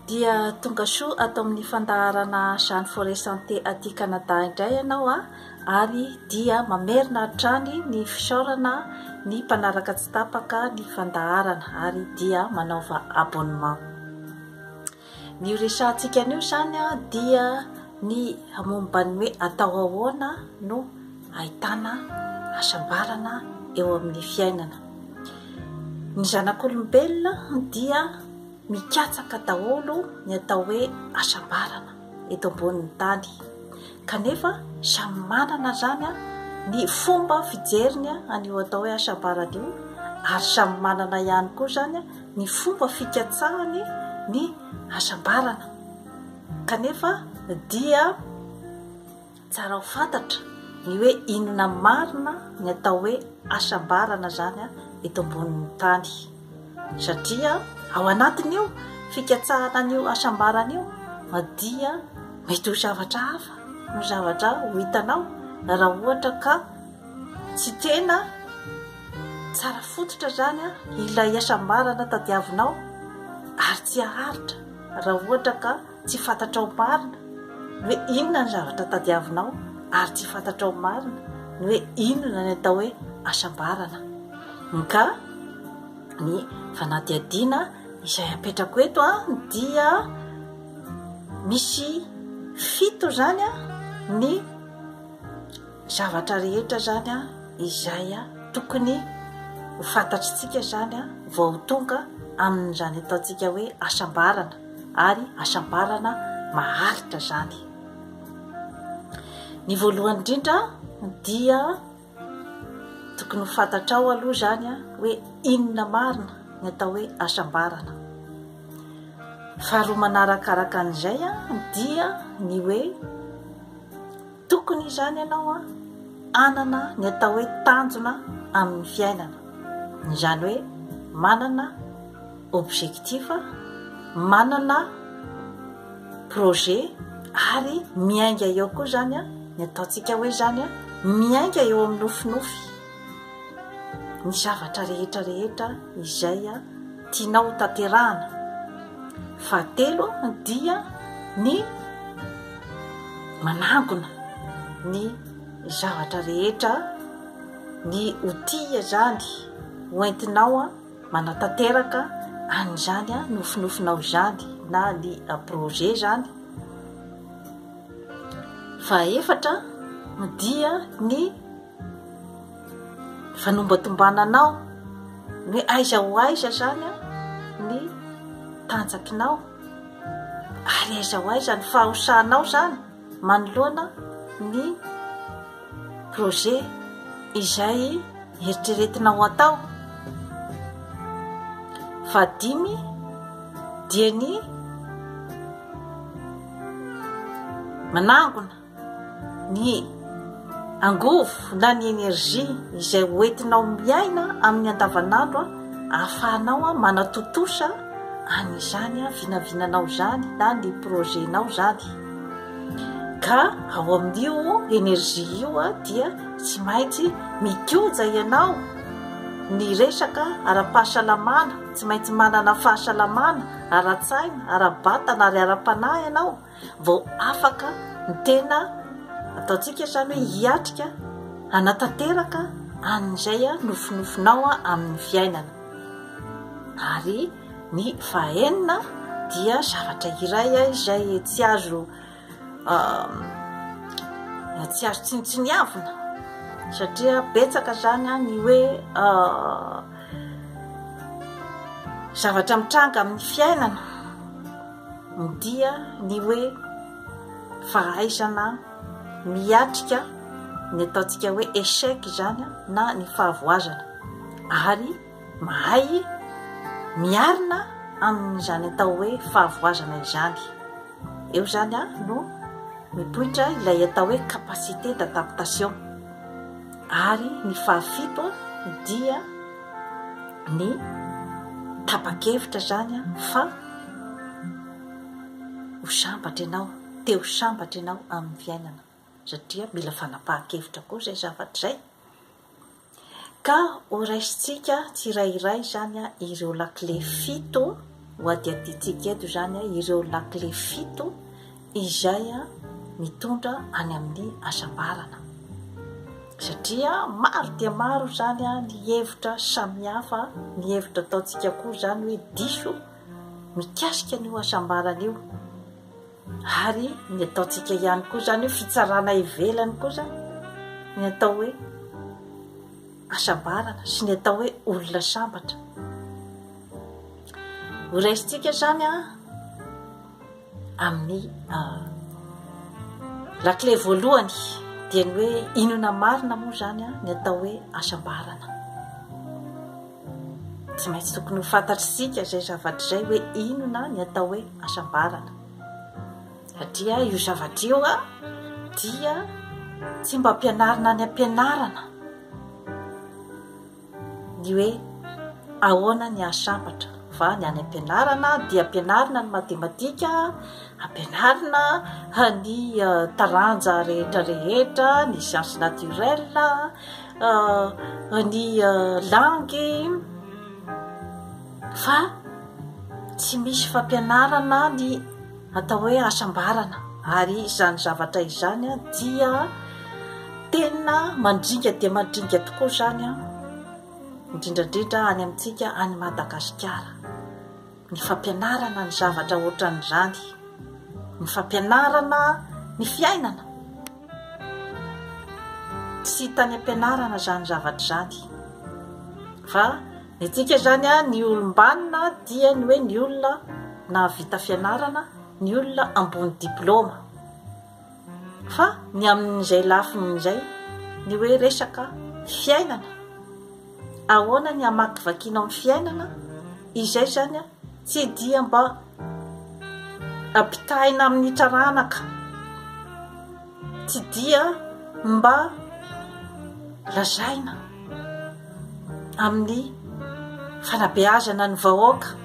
Dia tonga soa ato amin'ny fandaharana Jeanne Forêt Santé aty Canada indray ianao a, ary dia mamerina hatrany ny fisaorana ny mpanaraka tsy tapaka ny fandaharana ary dia manaova abonnement. Ny ho resahantsika anio izany dia ny momba ny hoe atao ahoana no ahitana hasambarana eo amin'ny fiainana. Ny zanak'olombelona dia mikatsaka daholo ny atao hoe hasambarana eto ambonin'ny tany. Kanefa samy manana izany ny fomba fijeriny an'io atao hoe hasambarana io ary samy manana ihany koa izany ny fomba fikatsahany ny hasambarana. Kanefa dia tsara ho fantatra ny hoe inona marina ny atao hoe hasambarana izany eto ambonin'ny tany. Satria ao anatin'io fikatsahana an'io hasambarana io dia mety ho zavatra hafa no zavatra ho hitanao raha ohatra ka tsy tena tsara fototra izany ilay hasambarana tadiavinao ary tsy haharitra raha ohatra ka tsy fantatrao marina ny hoe inona ny zavatra tadiavinao ary tsy fantatrao marina ny hoe inona ny atao hoe hasambarana. Ka ny fanadihadiana izay apetrako eto dia misy fito izany ny zavatra rehetra izany izay tokony ho fantatritsika izany vao ho tonga amin'izany ataontsika hoe hasambarana ary hasambarana maharitra izany. Ny voalohany indrindra dia tokony ho fantatrao aloha izany hoe inona marina ny atao hoe hasambarana. Faharoa manarakaraka an'izay dia ny hoe Tokony izany ianao hanana ny atao hoe tanjona amin'ny fiainana. Izany hoe manana objectif, manana projet ary miainga eo koa izany ny ataontsika hoe izany miainga eo amin'ny nofinofy. Ny zavatra rehetra rehetra izay tianao ho tanterahana. Fahatelo dia ny manangona ny zavatra rehetra, ny outil izany ho entinao manatanteraka an'izany nofinofinao izany na ny projet izany. Fahaefatra dia ny fanombatombananao ny hoe aiza ho aiza izany ny tanjakinao ary aiza ho aiza ny fahosanao izany manoloana ny projet izay eritreretinao atao. Fahadimy dia ny manangona ny angovo na ny énergie izay hoentinao miaina amin'ny andavanandro ahafahanao manatontosa an'izany vinavinanao izany na ny projet-nao izany. Ka ao amin'io énergie io dia tsy maintsy mikoja ianao ny resaka ara-pahasalamana, tsy maintsy manana fahasalamana ara-tsaina, ara-batana ary ara-panahy ianao. vao afaka ny tena ataontsika izany hoe hiatrika hanatanteraka an'izay nofinofinao amin'ny fiainana. Ary ny fahaenina dia zavatra iray izay tsy azo tsy azo tsinontsiniavina satria betsaka izany ny hoe zavatra mitranga amin'ny fiainana. dia ny hoe fahaizana miatrika ny ataontsika hoe échec izany na ny fahavoazana ary mahay miarina amin'izany atao hoe fahavoazana izany. Eo izany no mipoitra ilay atao hoe capacité d'adaptation. Ary ny fahafito dia ny tapa-kevitra izany fa ho sambatra ianao, te ho sambatra ianao amin'ny fiainana satria mila fanapahan-kevitra koa izay zavatra izay. Ka ho raisintsika tsirairay izany ireo lakile fito. Ho adihadiantsika eto izany ireo lakile fito izay mitondra any amin'ny hasambarana. Satria maro dia maro izany ny hevitra samihafa, ny hevitra ataontsika koa izany hoe diso mikasika an'io hasambarana io. Ary ny ataontsika ihany koa izany hoe fitsarana ivelany koa izany ny atao hoe hasambarana sy ny atao hoe olona sambatra. Ho raisintsika izany an amin'ny lakile voalohany dia ny hoe inona marina moa izany ny atao hoe hasambarana. Tsy maintsy tokony ho fantatr'isika izay zavatra izay hoe inona ny atao hoe hasambarana. Satria io zavatra io dia tsy mba ampianarina any am-pianarana. Ny hoe ahoana ny hahasambatra fa ny any am-pianarana dia ampianarina ny matematika, ampianarina ny taranja rehetra rehetra, ny sciences naturelles, ny langue fa tsy misy fampianarana ny atao hoe hasambarana ary izany zavatra izany dia tena mandringa dia mandringa tokoa izany indrindra indrindra any amintsika any Madagasikara. Ny fampianarana ny zavatra ohatran'izany, ny fampianarana ny fiainana. Tsy hita any am-pianarana izany zavatra izany. Fa ny antsika izany ny olom-banona dia ny hoe ny olona nahavita fianarana, ny olona ambony diplaoma. Fa ny amin'izay lafiny izay, ny hoe resaka fiainana, ahoana ny hamakivakianao ny fiainana, izay izany tsy dia mba ampitahaina amin'ny taranaka, tsy dia mba lazaina amin'ny fanabeazana ny vahoaka.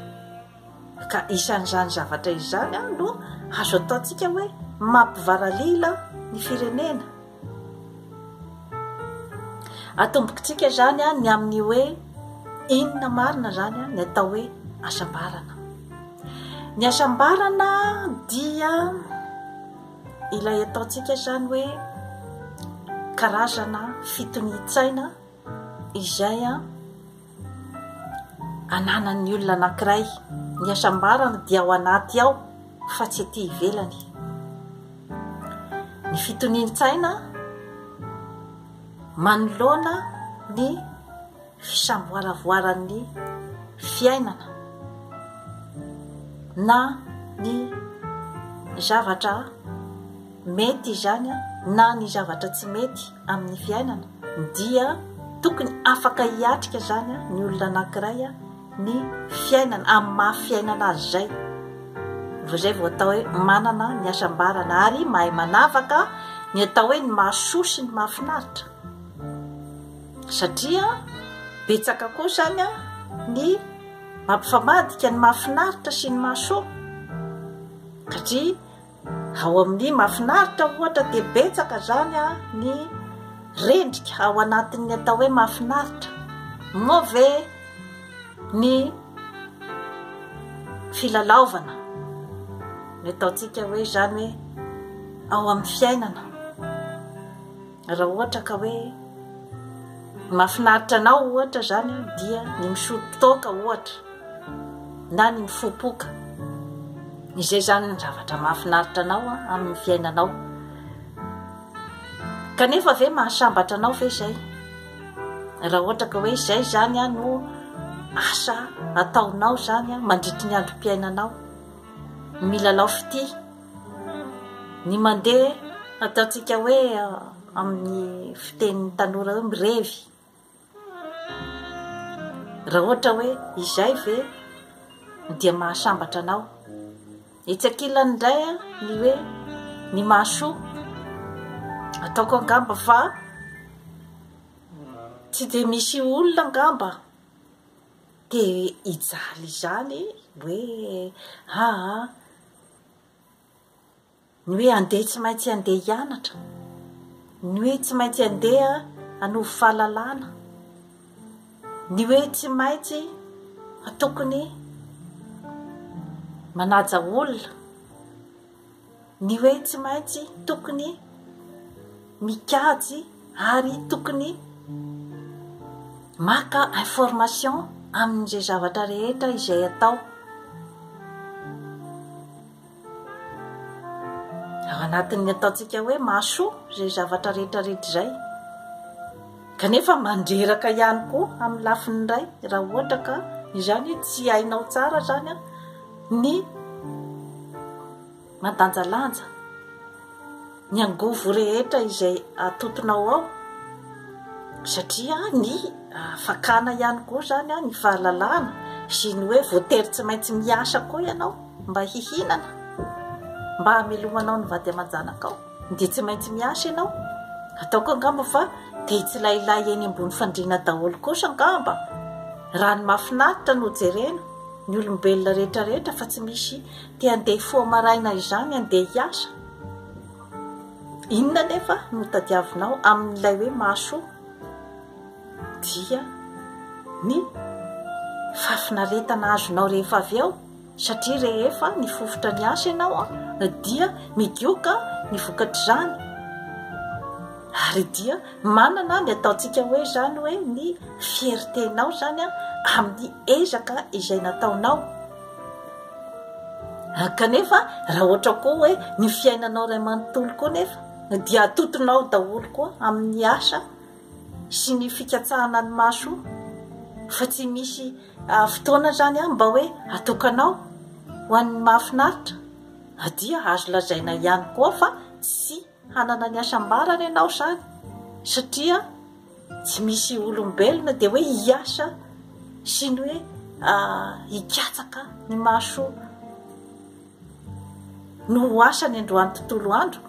Ka isan'izany zavatra izany no azo ataontsika hoe mampivaralila ny firenena. Atombokitsika izany ny amin'ny hoe inona marina izany ny atao hoe hasambarana. Ny hasambarana dia ilay ataontsika izany hoe karazana fitonian-tsaina izay ananan'ny olona anankiray. Ny hasambarana dia ao anaty ao fa tsy ety ivelany. Ny fitonian-tsaina manoloana ny fisamboaravoaran'ny fiainana na ny zavatra mety izany na ny zavatra tsy mety amin'ny fiainana dia tokony afaka hiatrika izany ny olona anankiray ny fiainana amin'ny maha fiainana azy izay. Vao izay vao atao hoe manana ny hasambarana ary mahay manavaka ny atao hoe ny mahasoa sy ny mahafinaritra. Satria betsaka koa izany ny mampifamadika ny mahafinaritra sy ny mahasoa. Satria Ao amin'ny mahafinaritra ohatra dia betsaka izany ny rendrika ao anatin'ny atao hoe mahafinaritra. Moa ve ny filalaovana ny ataontsika hoe izany hoe ao amin'ny fiainana? Raha ohatra ka hoe mahafinaritra anao ohatra izany dia ny misotro toaka ohatra na ny mifopoka. Izay izany ny zavatra mahafinaritra anao amin'ny fiainanao. Kanefa ve mahasambatra anao ve izay? Raha ohatra ka hoe izay izany no asa ataonao izany mandritry ny androm-piainanao, milalao fitia. Ny mandeha ataontsika hoe amin'ny fitenin'ny tanora hoe mirevy. Raha ohatra hoe izay ve dia mahasambatra anao. Etsy ankilany indray ny hoe ny mahasoa. Ataoko angamba fa tsy dia misy olona angamba te hijaly izany hoe aa. Ny hoe andeha tsy maintsy andeha hianatra, ny hoe tsy maintsy andeha hanovo fahalalana, ny hoe tsy maintsy tokony. manaja olona, ny hoe tsy maintsy tokony mikajy ary tokony maka information amin'izay zavatra rehetra izay atao. Ao anatin'ny ataontsika hoe mahasoa izay zavatra rehetra rehetra izay. Kanefa mandreraka ihany koa amin'ny lafiny iray raha ohatra ka izany hoe tsy hainao tsara izany ny mandanjalanja ny angovo rehetra izay atotonao ao satria ny fakana ihany koa izany ny fahalalana sy ny hoe voatery tsy maintsy miasa koa ianao mba hihinana, mba hamelomanao ny vady aman-janakao dia tsy maintsy miasa ianao. Ataoko angamba fa te hitsilailay eny ambony fandriana daholo kosa angamba raha ny mahafinaritra no jerena ny olombelona rehetra rehetra fa tsy misy te handeha hifoha maraina izany handeha hiasa. Inona anefa no tadiavinao amin'ilay hoe mahasoa? Dia ny fahafinaretana azonao rehefa avy eo satria rehefa nifofotra ny asa ianao dia migoka ny vokatr'izany ary dia manana ny ataontsika hoe izany hoe ny fierté-nao izany amin'ny ezaka izay nataonao. Kanefa raha ohatra koa hoe ny fiainanao iray manontolo koa nefa dia atotonao daholo koa amin'ny asa sy ny fikatsahana ny mahasoa fa tsy misy fotoana izany mba hoe atokanao ho an'ny mahafinaritra dia azo lazaina ihany koa fa tsy hanana ny hasambarana ianao izany satria tsy misy olombelona dia hoe hiasa sy ny hoe hikatsaka ny mahasoa no ho asany androany tontolo andro.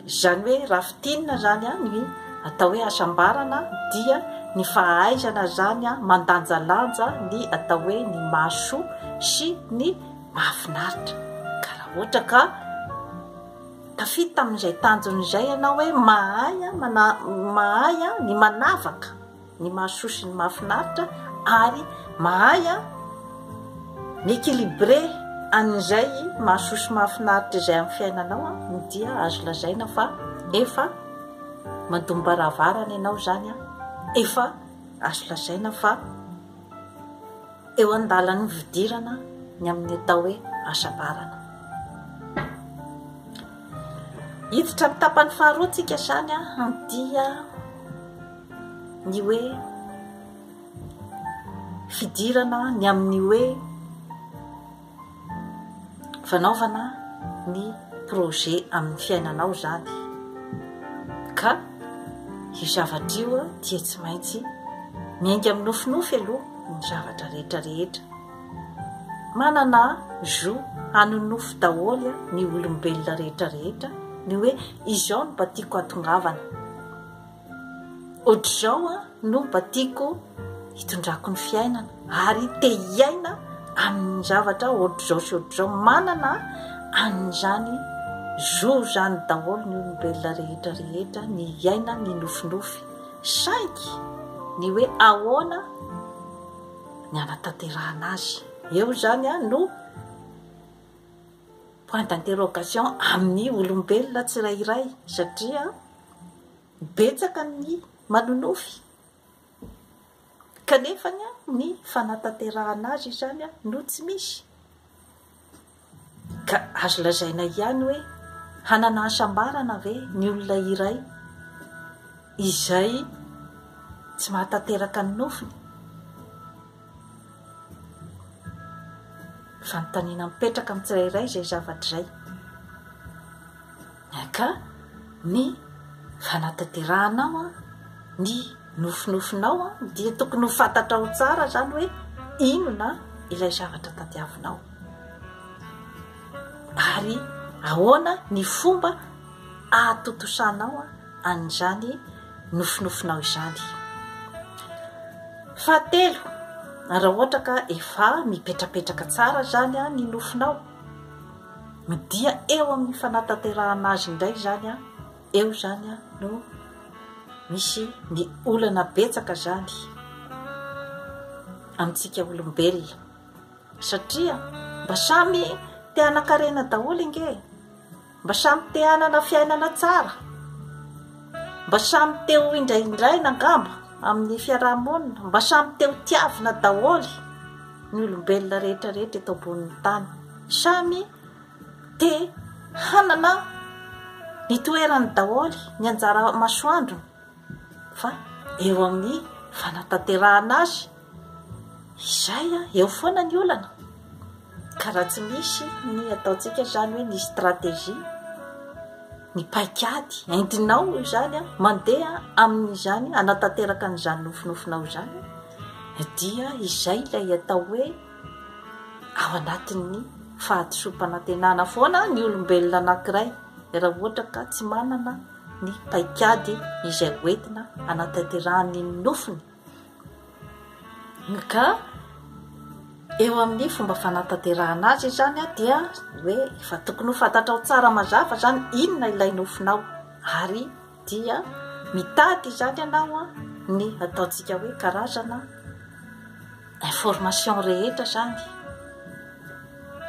Izany hoe raha fintinina izany ny atao hoe hasambarana dia ny fahaizana izany mandanjalanja ny atao hoe ny mahasoa sy ny mahafinaritra. Ka raha ohatra ka tafita amin'izay tanjona izay ianao hoe mahay mahay ny manavaka ny mahasoa sy ny mahafinaritra ary mahay mi-équilibrer an'izay mahasoa sy mahafinaritra izay amin'ny fiainanao dia azo lazaina fa efa mandom-baravarana ianao izany, efa azo lazaina fa eo an-dalan'ny fidirana ny amin'ny atao hoe hasambarana. Hiditra amin'ny tapany faharoa tsika izany dia ny hoe fidirana ny amin'ny hoe fanaovana ny projet amin'ny fiainanao izany ka io zavatra io dia tsy maintsy miainga amin'ny nofinofy aloha ny zavatra rehetra rehetra. Manana zo hanonofy daholo ny olombelona rehetra rehetra ny hoe izao no mba tiako hatongavana. Ohatr'izao no mba tiako hitondrako ny fiainana ary te hiaina amin'ny zavatra ohatr'izao sy ohatr'izao. Manana an'izany zo izany daholo ny olombelona rehetra rehetra ny hiaina ny nofinofy. Saingy ny hoe ahoana ny hanatanterahana azy? Eo izany no point d'interrogation amin'ny olombelona tsirairay satria Betsaka ny manonofy kanefa ny fanatanterahana azy izany no tsy misy. Ka azo lazaina ihany hoe hanana hasambarana ve ny olona iray izay tsy mahatanteraka ny nofiny? Fanontaniana mipetraka amin'ny tsirairay izay zavatra izay. Ka ny fanatanterahanao ny nofinofinao dia tokony ho fantatrao tsara izany hoe inona ilay zavatra tadiavinao ary ahoana ny fomba ahatontosanao an'izany nofinofinao izany. Fahatelo, raha ohatra ka efa mipetrapetraka tsara izany ny nofinao, Dia eo amin'ny fanatanterahana azy indray izany an, eo izany an no misy ny olana betsaka izany amintsika olombelona. Satria mba samy te hanan-karena daholo ange e! Mba samy te hanana fiainana tsara. Mba samy te ho indraindraina angamba amin'ny fiaraha-monina. Mba samy te ho tiavina daholo ny olombelona rehetra rehetra eto ambonin'ny tany. Samy te hanana ny toerany daholo, ny anjara masoandrony. Fa eo amin'ny fanatanterahana azy, izay eo foana ny olana. Ka raha tsy misy ny ataontsika izany hoe ny stratégie, ny paikady entinao izany mandeha amin'izany hanatanteraka an'izany nofinofinao izany dia izay ilay atao hoe ao anatin'ny fahadisoam-panantenana foana ny olombelona anankiray raha ohatra ka tsy manana ny paikady izay hoentina hanatanterahany ny nofiny. Ka eo amin'ny fomba fanatanterahana azy izany dia hoe efa tokony ho fantatrao tsara mazava izany inona ilay nofinao ary dia mitady izany ianao ny ataontsika hoe karazana information rehetra izany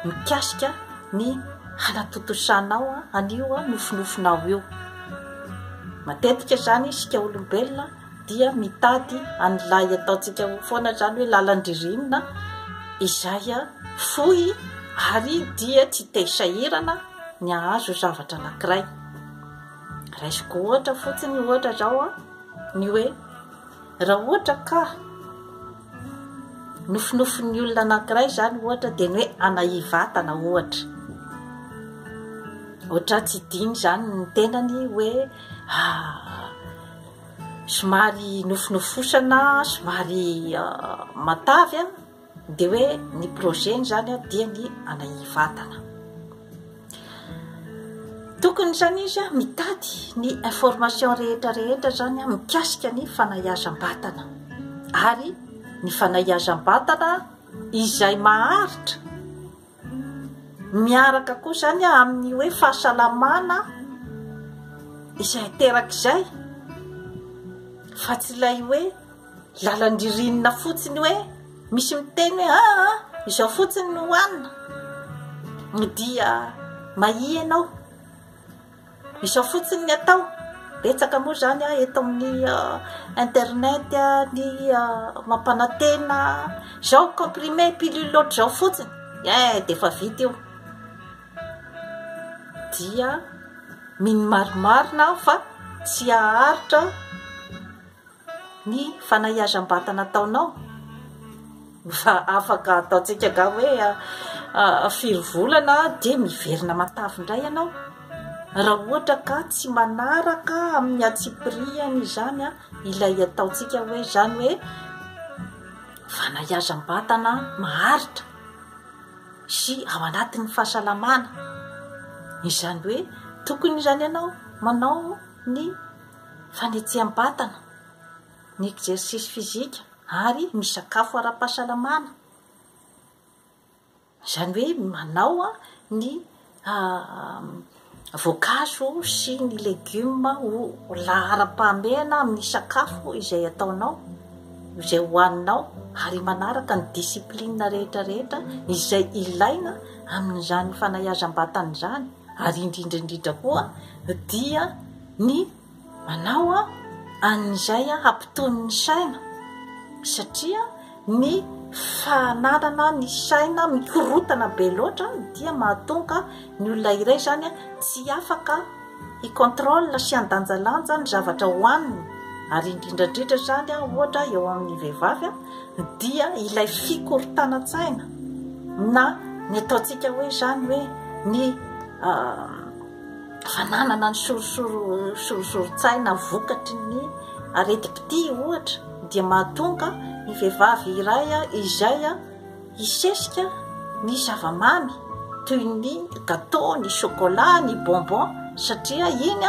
mikasika ny hanatontosanao an'io nofinofinao io. Matetika izany isika olombelona dia mitady an'ilay ataontsika foana izany hoe lalan-dririnina izay fohy ary dia tsy te hisahirana ny hahazo zavatra anankiray. Raisiko ohatra fotsiny ohatra izao ny hoe Raha ohatra ka nofinofin'ny olona anankiray izany ohatra dia ny hoe hanahy vatana ohatra. Ohatra tsy diny izany ny tenany hoe somary nofinofosana, somary matavy Dia hoe ny projet-ny izany dia ny hanahy vatana. Tokony izany izy mitady ny information rehetra rehetra izany mikasika ny fanahiazam-batana. Ary ny fanahiazam-batana izay maharitra miaraka koa izany amin'ny hoe fahasalamana izay aterak'izay fa tsy ilay hoe Lalan-dririnina fotsiny hoe misy miteny hoe aa izao fotsiny no hohanina dia mahia ianao, izao fotsiny ny atao, betsaka moa izany eto amin'ny internet ny mampanantena izao comprimé pilule ohatr'izao fotsiny eh dia efa vita io, dia mino marimarina aho fa tsy haharitra. Ny fanahiazam-batana ataonao? Fa afaka ataontsika angaha hoe firy volana dia miverina matavy indray ianao? Raha ohatra ka tsy manaraka amin'ny antsipiriany izany ilay ataontsika hoe izany hoe fanahiazam-batana maharitra sy ao anatin'ny fahasalamana. Izany hoe tokony izany ianao manao ny fanetseham-batana, ny exercice physique ary misakafo ara-pahasalamana. Izany hoe manao ny voankazo sy ny legioma ho laharam-pahamehana amin'ny sakafo izay ataonao, izay hohaninao ary manaraka ny discipline rehetra rehetra izay ilaina amin'izany fanahiazam-batana izany ary indrindra indrindra koa dia ny manao an'izay hampitony ny saina satria ny fananana ny saina mikorotana be loatra dia mahatonga ny olona iray izany tsy afaka hi-contrôle sy handanjalanja ny zavatra hohaniny ary indrindra indrindra izany ohatra eo amin'ny vehivavy dia ilay fikorontanan-tsaina na ny ataontsika hoe izany hoe ny Fananana ny sorisorin-tsaina vokatry ny aretim-pitia ohatra dia mahatonga ny vehivavy iray izay hisesika ny zava-mamy toy ny gâteau, ny chocolat, ny bonbon satria iny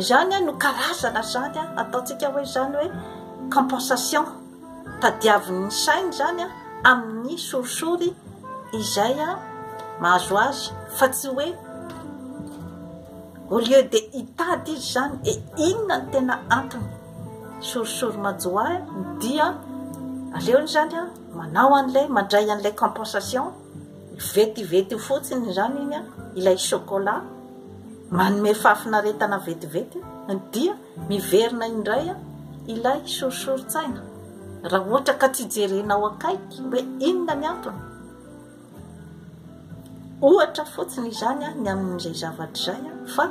izany no karazana izany ataontsika hoe izany hoe compensation. Tadiavin'ny sainy izany amin'ny sorisory izay mahazo azy fa tsy hoe au lieu de hitady izy izany e inona no tena antony sorisory manjo ahy dia aleony izany manao an'ilay mandray an'ilay compensation. vetivety fotsiny izany iny an, ilay chocolat manome fahafinaretana vetivety dia miverina indray ilay sorisorin-tsaina raha ohatra ka tsy jerenao akaiky hoe inona ny antony. Ohatra fotsiny izany ny amin'izay zavatra izay fa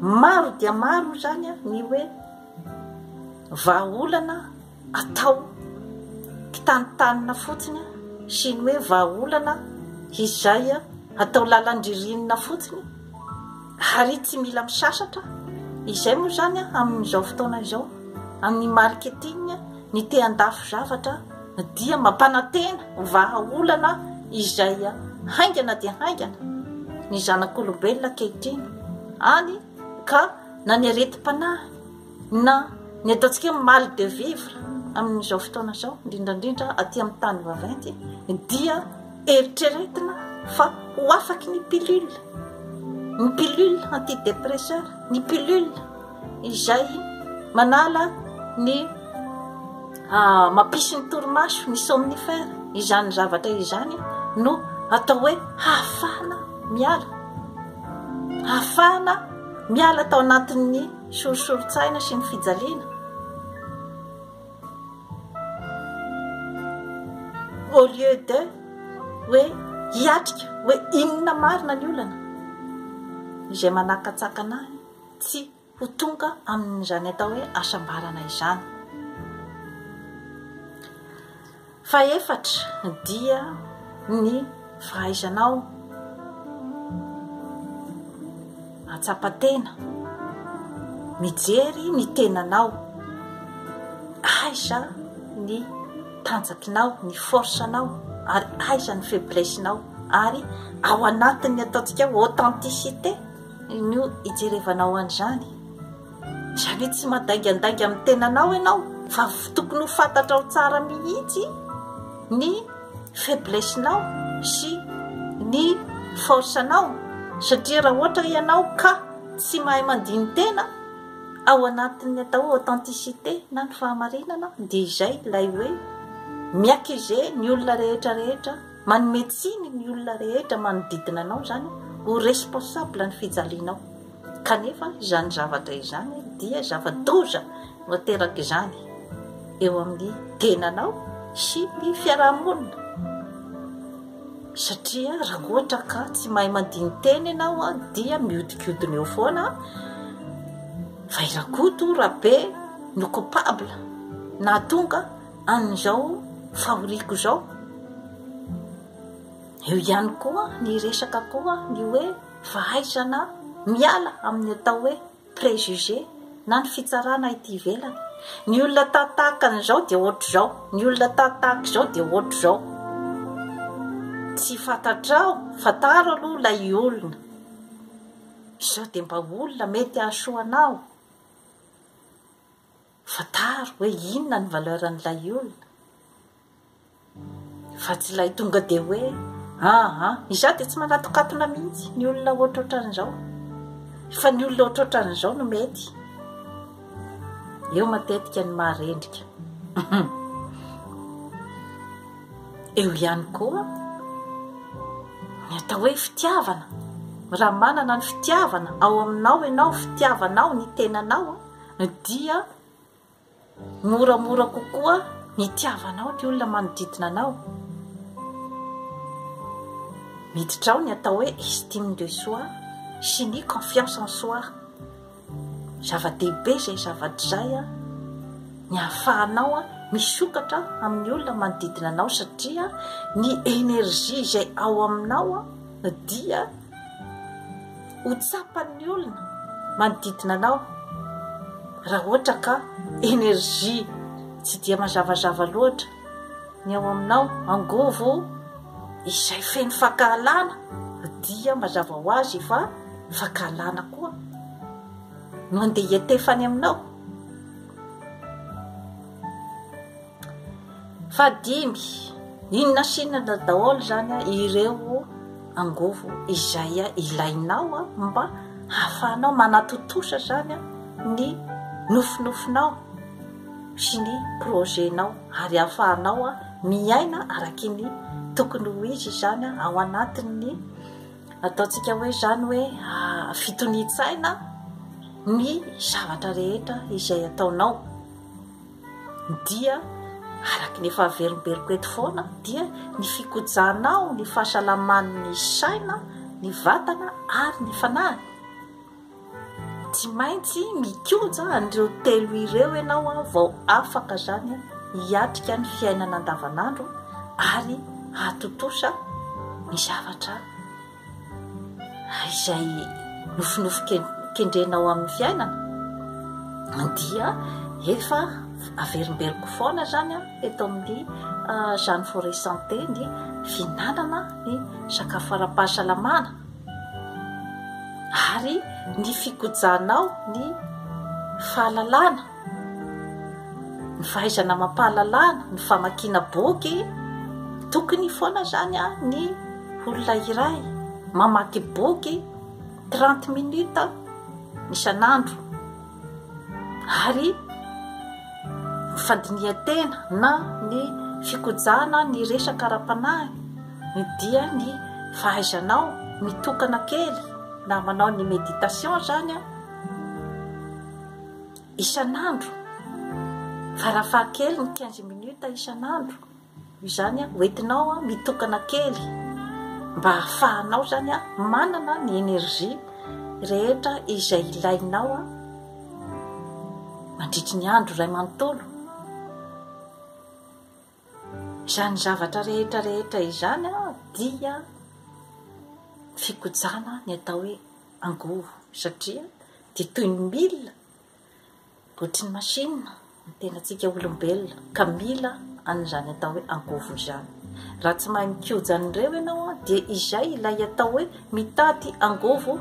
maro dia maro izany ny hoe vahaolana atao kitantanina fotsiny sy ny hoe vahaolana izay atao lalan-dririnina fotsiny ary tsy mila misasatra, izay moa izany amin'izao fotoana izao amin'ny marketing ny te handafo zavatra dia mampanantena vahaolana izay haingana dia haingana ny zanak'olombelona ankehitriny any ka na ny aretim-panahy na ny ataontsika hoe mal de vivre amin'izao fotoana izao, indrindra indrindra aty amin'ny tany vaventy, dia eritreretina fa ho afaky ny pilule, ny pilule antidépresseur, ny pilule izay manala ny mampisy ny torimaso, ny somnifère, izany zavatra izany no atao hoe hahafahana miala, hahafahana miala tao anatin'ny sorisorin-tsaina sy ny fijaliana. Au lieu de hoe hiatrika hoe inona marina ny olana izay manakatsakana ahy tsy ho tonga amin'izany atao hoe hasambarana izany. Fahefatra dia ny fahaizanao mahatsapa tena, mijery ny tenanao, aiza ny tanjakinao, ny force-nao ary aiza ny faiblesse-nao ary ao anatin'ny ataontsika hoe authenticité no ijerevanao an'izany. Izany hoe tsy mandaingandainga amin'ny tenanao ianao fa tokony ho fantatrao tsara mihitsy ny faiblesse-nao sy ny force-nao satria raha ohatra ianao ka tsy mahay mandini-tena ao anatin'ny atao hoe authenticité na ny fahamarinana dia izay ilay hoe mi-accuser ny olona rehetra rehetra, manome tsiny ny olona rehetra manodidina anao izany ho responsable ny fijalianao. Kanefa izany zavatra izany dia zava-doza no aterak'izany eo amin'ny tenanao sy ny fiaraha-monina. Satria raha ohatra ka tsy mahay mandini-tena ianao dia mihodinkodina eo foana fa i Rakoto, Rabe no coupable nahatonga an'izao fahoriako izao. Eo ihany koa ny resaka koa ny hoe fahaizana miala amin'ny atao hoe préjugé na ny fitsarana ety ivelany. Ny olona tahatahaka an'izao dia ohatr'izao, ny olona tahatahaka izao dia ohatr'izao. Tsy fantatrao, fantaro aloha ilay olona. Sao dia mba olona mety hahasoa anao. Fantaro hoe inona ny valeur an'ilay olona. Fa tsy ilay tonga dia hoe aa, izaho dia tsy manatokatona mihitsy ny olona ohatrohatran'izao. Fa ny olona ohatrohatran'izao no mety. Eo matetika ny maharendrika. Eo ihany koa ny atao hoe fitiavana. Raha manana ny fitiavana ao aminao ianao, fitiavanao ny tenanao dia Moramora kokoa ny itiavanao ny olona manodidina anao. Miditra ao ny atao hoe estime de soi sy ny confiance en soi. Zava-dehibe izay zavatra izay ny ahafahanao misokatra amin'ny olona manodidina anao satria ny énergie izay ao aminao dia Ho tsapan'ny olona manodidina anao raha ohatra ka énergie tsy dia mazavazava loatra ny ao aminao, angovo izay feno fankahalana dia mazava ho azy fa fankahalana koa no andeha hiantefa any aminao. Fahadimy, inona sy inona daholo izany ireo angovo izay ilainao mba hahafahanao manatontosa izany ny nofinofinao sy ny projet-nao ary hahafahanao miaina araky ny tokony ho izy izany ao anatin'ny ataontsika hoe izany hoe fitonian-tsaina ny zavatra rehetra izay ataonao. Dia araka ny efa averimberiko eto foana dia ny fikojanao ny fahasalaman'ny saina, ny vatana ary ny fanahy. Tsy maintsy mikoja an'ireo telo ireo ianao vao afaka izany hiatrika ny fiainana andavanandro ary hahatontosa ny zavatra izay nofinofy kendrenao amin'ny fiainana dia efa averimberiko foana izany eto amin'ny Jeanne Forêt Santé ny fihinanana ny sakafo ara-pahasalamana. Ary ny fikojanao ny fahalalana, ny fahaizana amam-pahalalana, ny famakiana boky, tokony foana izany ny olona iray mamaky boky trente minutes isan'andro. Ary ny fandinihan-tena na ny fikojana ny resaka ara-panahy dia ny fahaizanao mitokana kely na manao ny méditation izany an, isan'andro, farafahakeliny quinze minutes isan'andro. Izany ho entinao mitokana kely mba hahafahanao izany manana ny énergie rehetra izay ilainao mandritry ny andro iray manontolo. Izany zavatra rehetra rehetra izany dia fikojana ny atao hoe angovo satria dia toy ny milina Ohatry ny machine ny tenantsika olombelona ka mila an'izany atao hoe angovo izany. Raha tsy mahay mikoja an'ireo ianao dia izay ilay atao hoe mitady angovo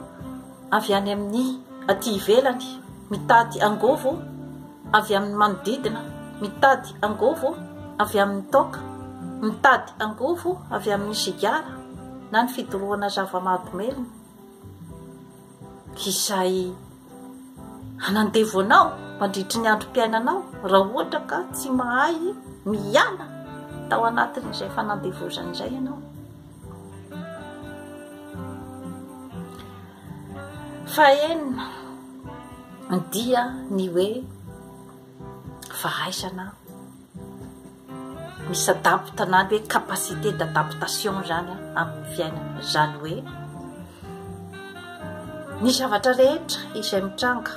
avy any amin'ny aty ivelany, mitady angovo avy amin'ny manodidina, mitady angovo avy amin'ny toaka, mitady angovo avy amin'ny sigara na ny fidorohana zava-mahadomelina. Izay hanandevo anao mandritry ny androm-piainanao raha ohatra ka tsy mahay miala tao anatin'izay fanandevozana izay ianao. Fahenina dia ny hoe fahaizana Mi-s'adapte na ny hoe capacité d'adaptation izany amin'ny fiainana. Izany hoe ny zavatra rehetra izay mitranga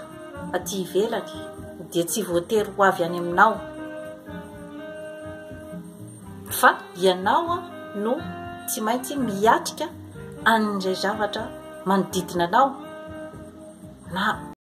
aty ivelany dia tsy voatery ho avy any aminao fa ianao no tsy maintsy miatrika an'izay zavatra manodidina anao na.